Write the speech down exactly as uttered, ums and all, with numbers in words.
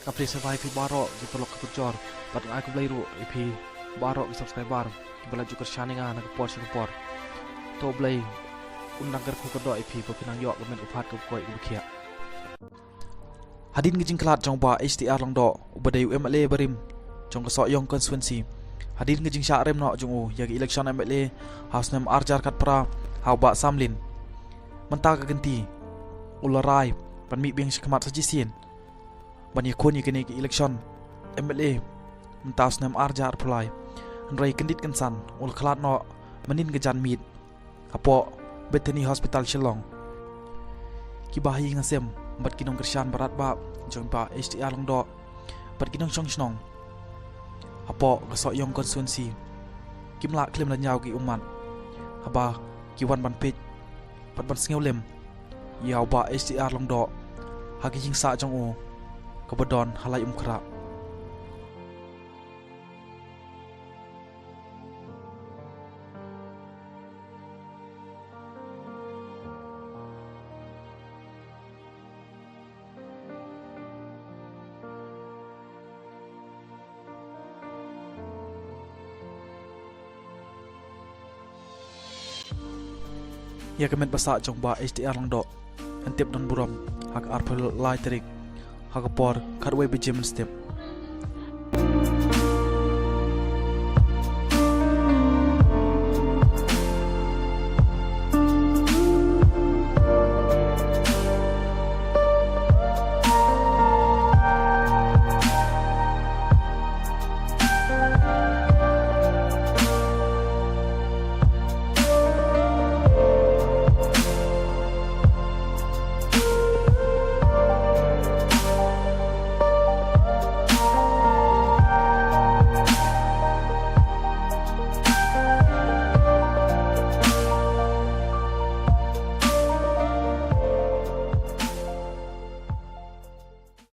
Ka phi sa bai phi baroh ki paralok ki parajor, bad nga ai khublei ruh ïa phi baroh ki subscriber kiba la ju kyrshan ïa nga na ka por sha ka por. To Blei un nang kyrkhu kyrdoh ïa phi ba phin nang ïoh ka met ka phad kaba koit kaba khiah. Hadien ka jingkhlad jong Bah H T R Lyngdoh uba dei u M L A barim jong ka Sohiong constituency, hadien ka jingshah rem noh jong u ïa ka election M L A ha u snem ar hajar khatphra ha u Bah Samlin, mynta ka kynti u la rai ban mih biang shakhmat sa shisien ban ïakhun ïa kane ka election M L A mynta u snem ar hajar arphew lai. Hynrei kyndit kynsan u la khlad noh mynhynnin ka janmiet hapoh Bethany Hospital Shillong. Ki bahaïing hasem bad ki nongkyrshan barat bah jong Bah H T R Lyngdoh bad ki nongshong shnong hapoh ka Sohiong constituency kim lah khlem da ñiew ki ummat haba ki wan ban peit bad ban sngewlem ïa u Bah H T R Lyngdoh ha ka jingsah jong u kaba don ha Laitumkhrah. Ïa ka met ba sah jong Bah H T R Lyngdoh yn tip don burom ha ka arphew lai tarik ha ka por khatwei baje mynstep.